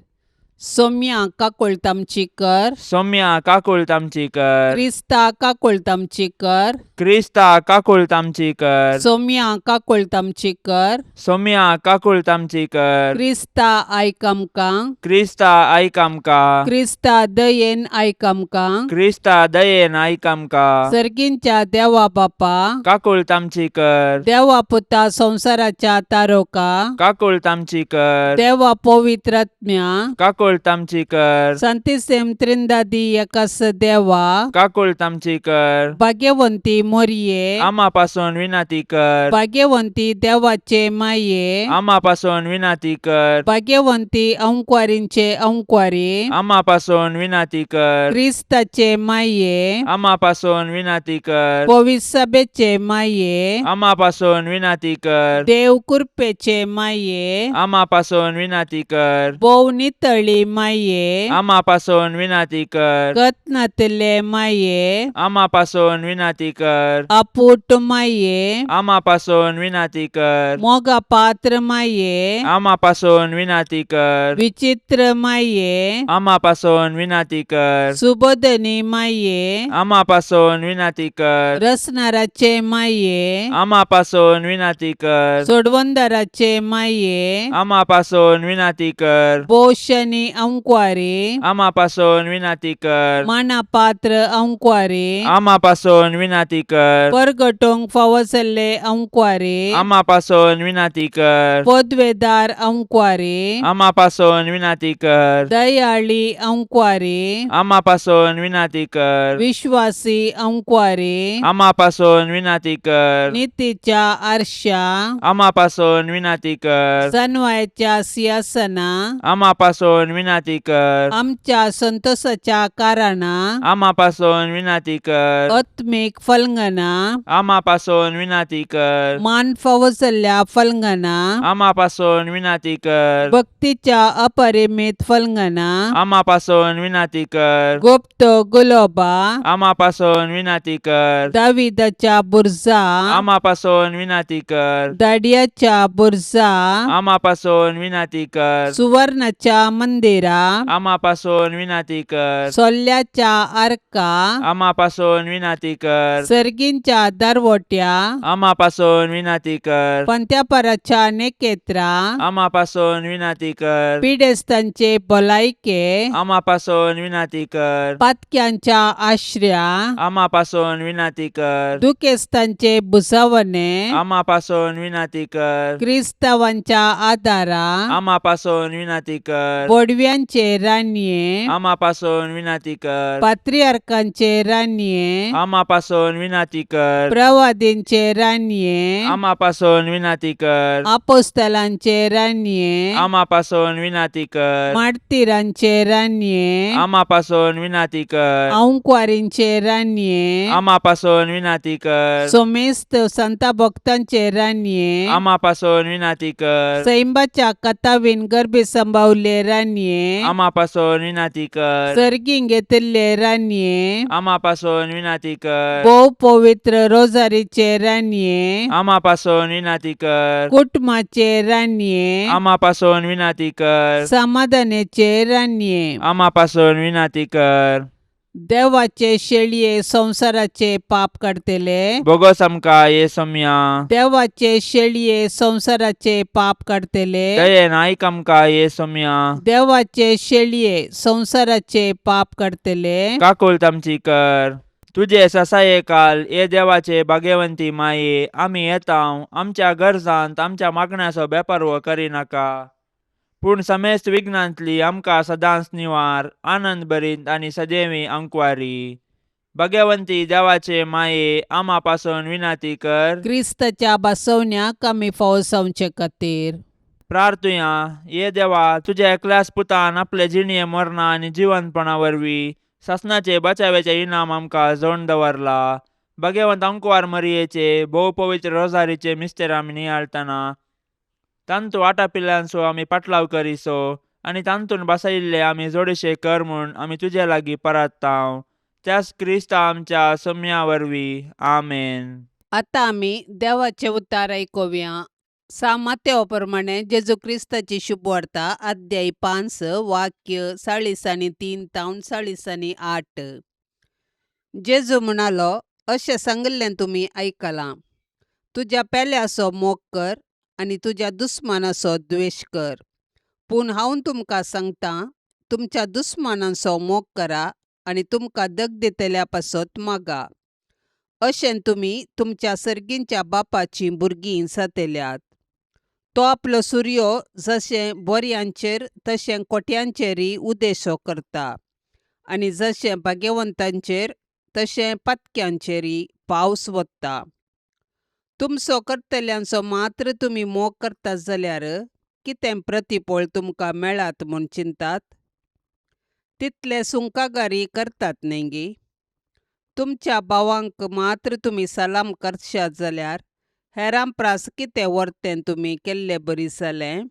सोम्या काकुळट आमची कर. सोम्या काकुळट आमची कर. क्रिस्ता काकुळट आमची कर. क्रिस्ता काकुळट आमची कर. सोम्या काकुळट आमची कर. सोम्या काकुळट आमची कर. क्रिस्ता आयक आमकां. क्रिस्ता आयक आमकां. क्रिस्ता दयेन आयक आमकां. क्रिस्ता दयेन आयक आमकां. सर्गींच्या देवा बापा, काकुळट आमची कर. देवा पुता संवसाराच्या तारोका, काकुळट आमची कर. देवा पवित्रात्म्या, काकुळट आमची कर. संतिसेम त्रिंदादी एकास देवा, काकुळट आमची कर. भाग्यवंती मोरये, आमा पासून विनंती कर. भाग्यवंती देवाचे माये, आमा पासून विनंती कर. भाग्यवंती अंकवारींचे अंकवारी, आमा पासून विनंती कर. क्रिस्ताचे माये, आमा पासून विनंती कर. पविसभेचे माये, आमा पासून विनंती कर. देव कृपेचे माये, आमा पासून विनंती कर. भोव नितळी माये, आमा पासून विनंती कर. गत नातिल्ले माये, आमा पासून विनंती कर. आपूट माये, आमा पासून विनंती कर. मोगा पात्र माये, आमा पासून विनंती कर. विचित्र माये, आमा पासून विनंती कर. सुबोधनी माये, आमा पासून विनंती कर. रसनाराचे माये, आमा पासून विनंती कर. सोडवंदाराचे माये, आमा पासून विनंती कर. पोषणी अंकवारी, आमा पासून विनंती कर. माना पात्र अंकवारी, आमा पासून विनंती कर. परगटोंक फावो जाल्ले अंकवारी, आमा पासून विनंती कर. पदवेदार अंकवारी, आमा पासून विनंती कर. दयाळी अंकवारी, आमा पासून विनंती कर. विश्वासी अंकवारी, आमा पासून विनंती कर. नितीच्या आरशा, आमा पासून विनंती कर. सनवायच्या सिंहासना, आमा पासून विनंती कर. आमच्या संतोषाच्या कारणा, आमा पासून विनंती कर. आत्मीक फलंगना, आमा पासून विनंती कर. मान फावो जाल्ल्या फलंगना, आमा पासून विनंती कर. भक्तीच्या अपरिमित फलंगना, आमा पासून विनंती कर. गुप्त गुलोबा, आमा पासून विनंती कर. दाविदाच्या बुरजा, आमा पासून विनंती कर. दाडियाच्या बुरजा, आमा पासून विनंती कर. सुवर्णाच्या मंदिरा, आमा पासून विनंती कर. सोल्ल्याच्या आर्का, आमा पासून विनंती कर. सर्गींच्या दरवट्या, आमा पासून विनंती कर. पंत्यापराच्या नेकेत्रा, आमा पासून विनंती कर. पिडेस्तांचे भलायके, आमा पासून विनंती कर. पातक्यांच्या आश्र्या, आमा पासून विनंती कर. दुखेस्तांचे भुजावणे, आमा पासून विनंती कर. क्रिस्तावांच्या आदारा, आमा पासून विनंती कर. बोडव्यांचे रानये, आमा पासून विनंती कर. पात्रियार्कांचे रानये, आमा पासून विनंती कर. प्रवादींचे रानये, आमा पासून विनंती कर. आपोस्तलांचे रानये, आमा पासून विनंती कर. मार्तिरांचे रानये, आमा पासून विनंती कर. अंकवारींचे रानये, आमा पासून विनंती कर. सोमेस्त संता भक्तांचे रानये, आमा पासून विनंती कर. सैंबाच्या कथावीन गर्भी संभावले रानये, आमा पासून विनंती कर. सर्गीं घेतिल्ले रानये, आमा पासून विनंती कर. भोव पवित्र रोजारीचे रानये, आमा पासून विनंती कर. कुटुंबाचे रानये, आमा पासून विनंती कर. समाधानाचे रानये, आमा पासून विनंती कर. देवाचे शेळये संवसाराचे पाप काडतले, बोगस आमकां ये सोम्या. देवाचे शेळये संवसाराचे पाप काडतले, दयेन आयक आमकां ये सोम्या. देवाचे शेळये संवसाराचे पाप काडतले, काकुळट आमची कर. तुजे ससाये काल ये देवाचे भाग्यवंती माये, आमी येता आमच्या गरजांत आमच्या मागण्याचो बेपारवो करिनाका, पूण समेस्त विघ्नांतली आमकां सदांच निवार, आनंद भरीत आनी सदैवी अंकवारी. भाग्यवंती देवाचे माये, आमा पासून विनंती कर. क्रिस्ताच्या बसवण्याक आमी फावो जावचे खातीर. प्रार्थुया. ये देवा, तुज्या एकल्याच पुतान आपले जिणये मरणा आनी जिवंतपणा वरवीं सासणाचे बचाव्याचे इनाम आमकां जोडून दवरला. भाग्यवंत अंकवार मरियेचे भोव पवित्र रोजारीचे मिस्तेर आमी नियाळतना तांतू आटापिल्ल्यांचो आमी पाटलाव करिसो आनी तांतून बसयिल्ले आमी जोडशे कर म्हूण आमी तुजे लागीं परत्तांव, त्याच क्रिस्ता आमच्या सम्या वरवीं. आमेन. आतां आमी देवाचें उतार आयकुया. सा मातेव प्रमाणे जेजू क्रिस्ताची शुभवार्ता अध्याय 5 वाक्य 43 तावन 48. जेजू म्हणालो, अशें सांगिल्लें तुमी आयकलां, तुज्या पेल्याचो मोग कर आनी तुज्या दुस्मानाचो द्वेश कर. पूण हांव तुमकां सांगतां, तुमच्या दुस्मानांचो मोग करा आनी तुमकां दग दितल्या पासत मागा. अशें तुमी तुमच्या सर्गींच्या बापाचीं भुरगीं जातल्यात. तो आपलो सुर्यो जशें बोरयांचेर तशें कोट्यांचेरय उदेशो करता आनी जशें भाग्यवंतांचेर तशें पातक्यांचेरय पावस वता. तुमचो करतल्यांचो मात्र तुमी मोग करतात जाल्यार कितें प्रतिफळ तुमकां मेळात म्हूण चिंतात? तितले सुंकागारी करतात न्ही गी? तुमच्या भावांक मात्र तुमी सलाम करशात जाल्यार हेरां प्रास कितें वर्तें तुमी केल्ले बरी जालें?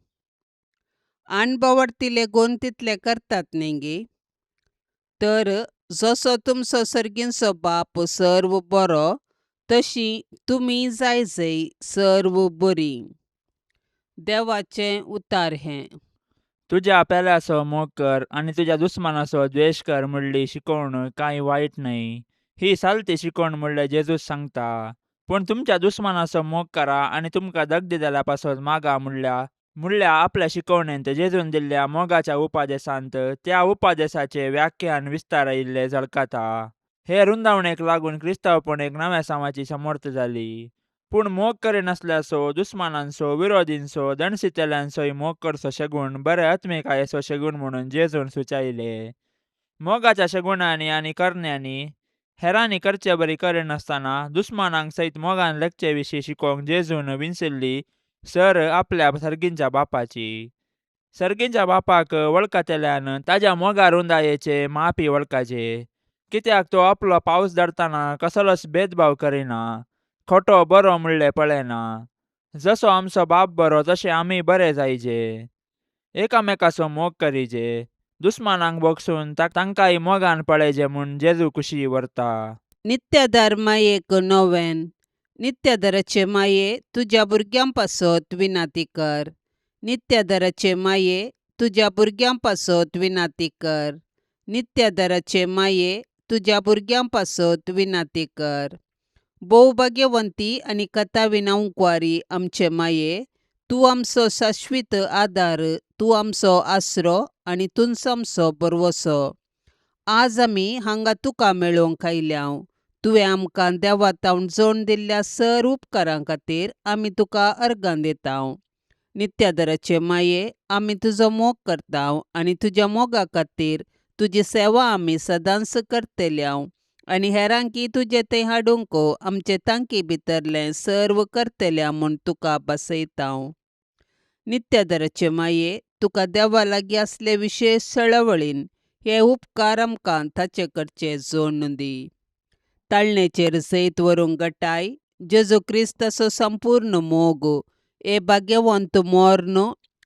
अणभवार्थी लेगून तितले करतात न्ही गी? तर जसो तुमचो सर्गींचो बाप सर्व बरो तशी तुमी जाय जय सर्व बरी. देवाचें उतार हें. तुज्या पेल्याचो मोग कर आनी तुज्या दुस्मानाचो द्वेश कर म्हणली शिकवण कांय वायट न्हय. ही सालती शिकवण म्हणल्यार जेजूस सांगता. पूण तुमच्या दुस्मानाचो मोग करा आनी तुमकां दग दिल्या पासत मागा म्हणल्या म्हणल्या आपल्या शिकवणेंत जेजून दिल्ल्या मोगाच्या उपादेसांत त्या उपादेसाचे व्याख्यान विस्तारायिल्ले झळकाता. हे रुंदावणेक लागून क्रिस्तांवपण एक नव्या समाची समर्थ जाली. पूण मोग करिनासल्याचो दुस्मानांचो विरोधींचो दणसितेल्यांचोय मोग करचो शेगूण बरे आत्मिकायेचो शेगूण म्हणून जेजून सुचायले. मोगाच्या शेगुणांनी आनी करण्यांनी हेरांनी करचे बरी करिनासतना दुस्मानांक सयत मोगान लेखचे विशीं शिकोवंक जेजून विनसिल्ली सर आपल्या सर्गींच्या बापाची. सर्गींच्या बापाक वळखतल्यान ताज्या मोगा रुंदायेचे मापी वळखाचे. कित्याक तो आपलो पावस धाडतना कसलोच भेदभाव करिना, खोटो बरो म्हणलें पळयना. जसो आमचो बाप बरो तशें आमी बरे जायजे. एकामेकाचो मोग करिजे, दुस्मानांक भोगसून तांकांय मोगान पळयजे म्हूण जेजू कुशी व्हरता. नित्यादार मायेक नोवेन. नित्यादाराचे माये तुज्या भुरग्यां पासत विनाती कर. नित्यादाराचे माये तुज्या भुरग्यां पासत विनाती कर. नित्यादाराचे माये तुज्या भुरग्यां पासत विनाती कर. भोव भाग्यवंती आनी कथा विनांकवारी आमचे माये, तूं आमचो शाश्वीत आदार, तूं आमचो आसरो आनी तूंच आमचो भरवसो. आज आमी हांगा तुका मेळोवंक आयल्याव. तुवें आमकां देवा तावन जोड दिल्ल्या सर उपकारां खातीर आमी तुका अर्गां दिताव. नित्यादाराचे माये, आमी तुजो मोग करताव आनी तुज्या मोगा खातीर तुजी सेवा आमी सदांच करतल्याव आनी हेरांकी तुजें थंय हाडूंक आमचे तांकी भितरलें सर्व करतल्या म्हूण तुका बसयताव. नित्यादाराचे माये, तुका देवा लागीं आसले विशेश चळवळीन हे उपकार आमकां ताचे कडचे जोडून दी. ताळणेचेर जैत व्हरूंक गटाय जेजू क्रिस्ताचो संपूर्ण मोग हे भाग्यवंत मोर्न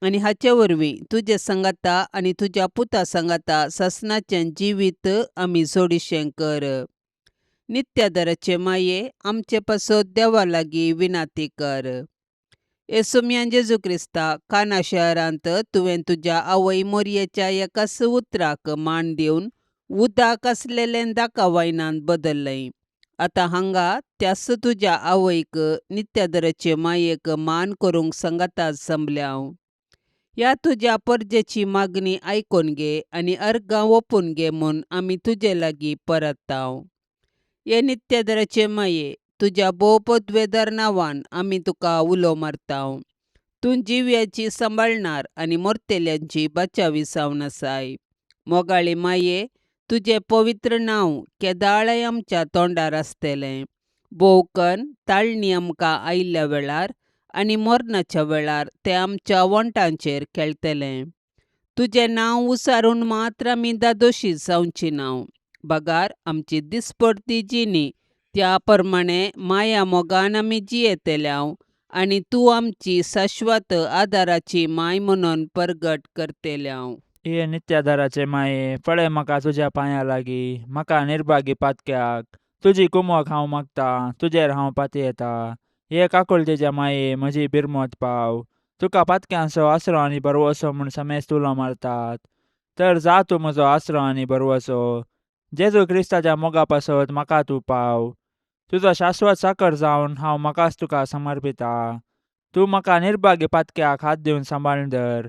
आनी हाचे वरवीं तुजे सांगाता आनी तुज्या पुता सांगाता सासणाचें जिवीत आमी जोडिशें कर. नित्यादाराचे माये, आमचे पासत देवा लागीं विनाती कर. येसुम्यान जेजू क्रिस्ता, काना शहरांत तुवें तुज्या आवय मोरयेच्या एकाच उतराक मान दिवन उदक आसलेलें दाका वायनांत बदल्लें. आतां हांगा त्याच तुज्या आवयक नित्यादाराचे मायेक मान करूंक सांगाता जमल्याव. ह्या तुज्या परजेची मागणी आयकून घे आनी अर्गां ओपून घे म्हूण आमी तुजे लागीं परताव. हे नित्यादाराचे माये, तुज्या भोव पदवेदार नांवान आमी तुका उलो मारताव. तूं जिव्याची सांबाळणार आनी मोरतेल्यांची बचावी जावन आसाय. मोगाळी माये, तुजें पवित्र नांव केदाळय आमच्या तोंडार आसतलें. भोवकन ताळणी आमकां आयिल्ल्या वेळार आनी मरणाच्या वेळार तें आमच्या वण्टांचेर खेळटलें. तुजें नांव उसारून मात्र आमी दादोशी जावची नांव, बगार आमची दिसपडती जिणी त्या प्रमाणे माया मोगान आमी जियेतल्याव आनी तूं आमची शाश्वत आदाराची माय म्हणून परगट करतल्याव. हे नित्यादाराचे माये, पळय म्हाका तुज्या पांया लागीं, म्हाका निर्भागी पातक्याक. तुजी कुमोक हांव मागता, तुजेर हांव पातयेता. हे काकुळतेच्या माये म्हजी बिरमत पाव. तुका पातक्यांचो आसरो आनी बरवसो म्हूण समेस्त उलो मारतात. तर जा तूं म्हजो आसरो आनी बरवसो. जेजू क्रिस्ताच्या मोगा पासत म्हाका तूं पाव. तुजो शाश्वत साकर जावन हांव म्हाकाच तुका समर्पिता. तूं म्हाका निर्भागी पातक्याक हात दिवन सांबाळून धर.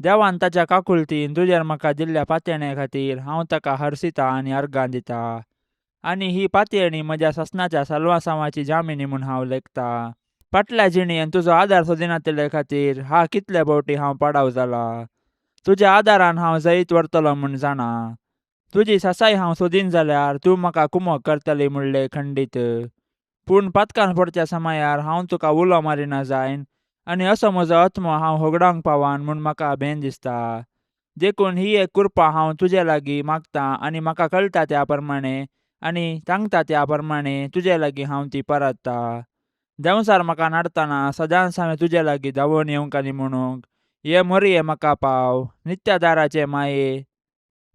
देवान ताच्या काकुळतीन तुजेर म्हाका दिल्ल्या पातयेणे खातीर हांव ताका हरसिता आनी अर्गां दिता. आनी ही पातयेणी म्हज्या सासणाच्या साल्वासांवाची जामिनी म्हूण हांव लेखता. फाटल्या जिणेन तुजो आदार सोदिनातिल्ले खातीर हा कितले फावटी हांव पाडाव जाला. तुज्या आदारान हांव जैत व्हरतलो म्हूण जाणा. तुजी सासाय हांव सोदीन जाल्यार तूं म्हाका कुमक करतली म्हणलें खंडीत. पूण पातकान पडच्या समयार हांव तुका उलो मारिना जायन आनी असो म्हजो आत्मो हांव होगडावंक पावान म्हूण म्हाका भेन दिसता. देखून ही एक कृपा हांव तुजे लागीं मागता आनी म्हाका कळटा त्या प्रमाणे आनी सांगता त्या प्रमाणे तुजे लागीं हांव ती परतता. देंवचार म्हाका नाडतना सदांच हांवें तुजे लागीं धांवून येवंक आनी म्हणूंक ये मोरये म्हाका पाव. नित्या दाराचे माये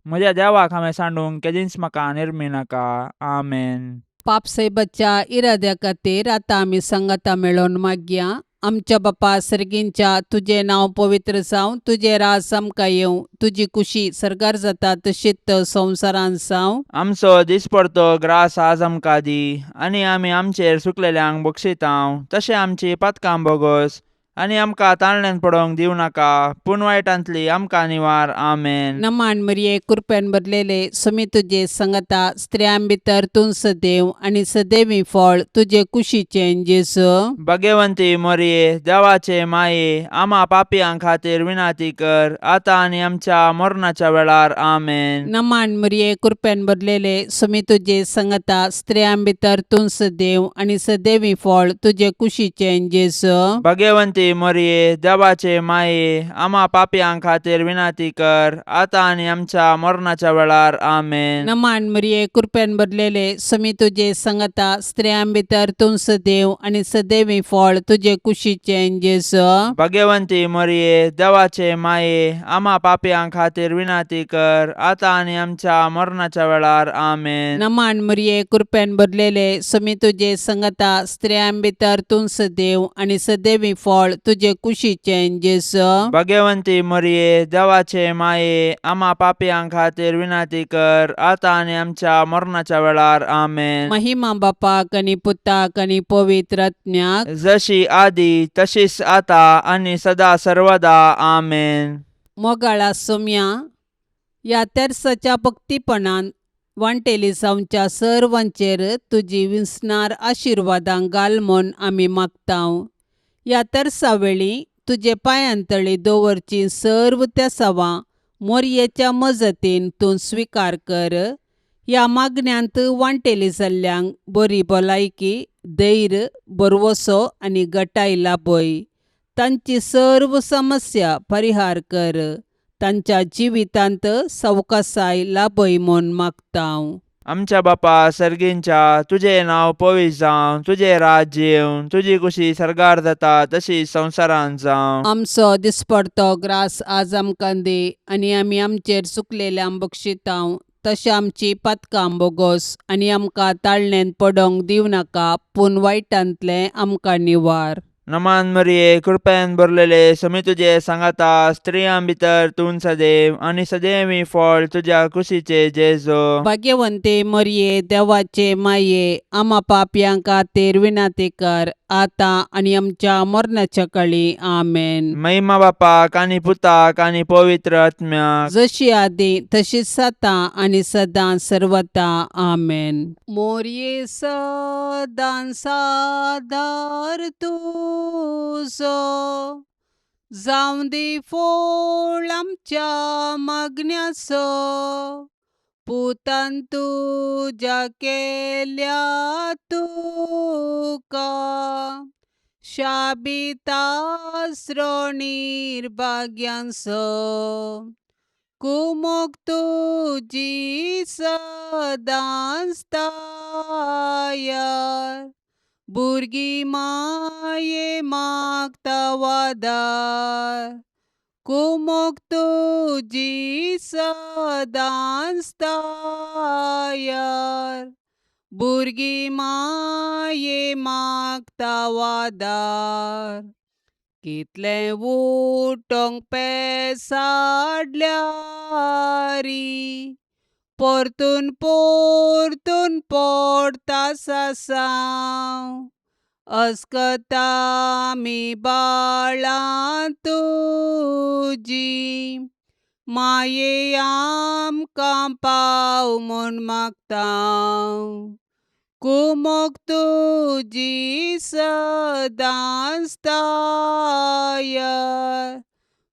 म्हज्या देवाक हांवें सांडूंक केदींच म्हाका निर्मी नाका. आमेन. पापसाहेबाच्या इराद्या खातीर आतां आमी संगता मेळोवन मागया. आमच्या बापा सर्गींच्या, तुजें नांव पवित्र जावं, तुजें राज आमकां येवं, तुजी कुशी सर्गार जाता तशीच संवसारांत जावं. आमचो दिसपडतो ग्रास आज आमकां दी आनी आमी आमचेर सुकलेल्यांक बक्षितांव तशें आमची पातकां बोगोस आनी आमकां ताळण्यान पडोवंक दिवं नाका पूण वायटांतली आमकां निवार. आमेन. नमान मरिये, कृपेन भरलेले, सुमी तुजे संगता, स्त्रियां भितर तूं सदैव आनी सदैवी फळ तुजे कुशीचें जेजू. भगवंती मोरये, देवाचे माये, आमा पापयां खातीर विनाती कर आतां आनी आमच्या मरणाच्या वेळार. आमेन. नमान मरिये, कृपेन भरलेले, सुमी तुजे संगता, स्त्रियां भितर तूं सदैव आनी सदैवी फळ तुजे कुशीचें जेजू. भगवंती मोरये, देवाचे माये, आमा पापयां खातीर विनाती कर आतां आनी आमच्या मरणाच्या वेळार. आमेन. नमान मरिये, कृपेन भरलेले, सुमी तुजे संगता, स्त्रियां भितर तूं सदैव आनी सदैवी फळ तुजे कुशीचें जेजू. भगवंती मोरये, देवाचे माये, आमा पापयां खातीर विनाती कर आतां आनी आमच्या मरणाच्या वेळार. आमेन. नमान मरिये, कृपेन भरलेले, सुमी तुजे संगता, स्त्रियां भितर तूं सदैव आनी सदैवी फळ तुजे कुशीचें जेजू. भगवंती मोरये, देवाचे माये, आमा पापयां खातीर विनाती कर आतां आनी आमच्या मरणाच्या वेळार. आमेन. महिमा बापाक आनी पुताक आनी पवित्र आत्म्याक, जशी आदी तशीच आता आनी सदा सर्वदा. आमेन. मोगाळा सोम्या, ह्या तेर्साच्या भक्तीपणान वांटेली जावच्या सर्वांचेर तुजी विसणार आशिर्वादां घाल म्हूण आमी मागतांव. ह्या तेर्सा वेळी तुजे पांयांतळी दवरची सर्व तेसावां मोरयेच्या मजतीन तूं स्विकार कर. ह्या मागण्यांत वांटेली जाल्ल्यांक बरी भलायकी, धैर्य, भरवसो आनी गटाय लाभय. तांची सर्व समस्या परिहार कर. तांच्या जिवितांत सवकासाय लाभय म्हूण मागतांव. आमच्या बापा सर्गींच्या, तुजें नांव पवित्र जावं, तुजें राज्य येवं, तुजी कुशी सर्गार जाता तशी संवसारांत जावं. आमचो दिसपडतो ग्रास आज आमकां दी आनी आमी आमचेर चुकलेल्यांक बक्षितांव तशें आमची पातकां बोगोस आनी आमकां ताळणेंत पडोवंक दिवं नाका पूण वायटांतलें आमकां निवार. नमान मरिये, कृपेन भरलेले, समी तुजे सांगाता, स्त्रियां भितर तूं सदैव आनी सदैवी फळ तुज्या कुशीचे जेजो. भाग्यवंते मरिये, देवाचे माये, आमा पापयां खातीर विनाती कर आतां आनी आमच्या मरणाच्या कळी. आमेन. महिमा बापाक आनी पुताक आनी पवित्र आत्म्याक, जशी आदी तशीच आतां आनी सदां सर्वता. आमेन. मोरये सदां सादार तुजो, जावं दी फोळ आमच्या मागण्याचो, पुतान तुज्या केल्या तुका शाबितास्रो निर्भाग्यांचो, कुमोक तुजी सदांच तायार, भुरगीं माये मागता वादार, कुमोक तुजी सदांच तायार, भुरगीं माये मागता वादार कितलें उठोंक पेसाडल्यारी परतून परतून पडटा सासांव अस्कता आमी बाळां तुजी माये आमकां पाव म्हूण मागता कुमोक तुजी सदांच तायर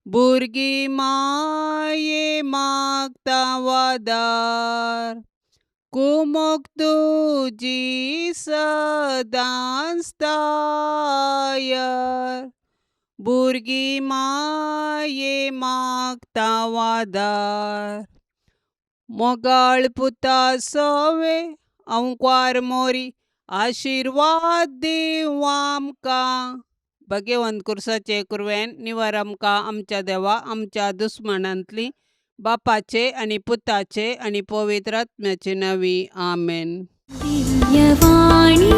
भुरगीं माये मागता वादार कुमोक तुजी सदांच तायर भुरगीं माये मागता वादार मोगाळ पुता सोवे अंकवार मोरी आशिर्वाद दिवं आमकां भगेवंत कुर्साचे कुरवेन निवर आमकां आमच्या देवा आमच्या दुस्मानांतली बापाचे आनी पुताचे आनी पवित्र आत्म्याचे नांवी आमेन. दिव्यवाणी.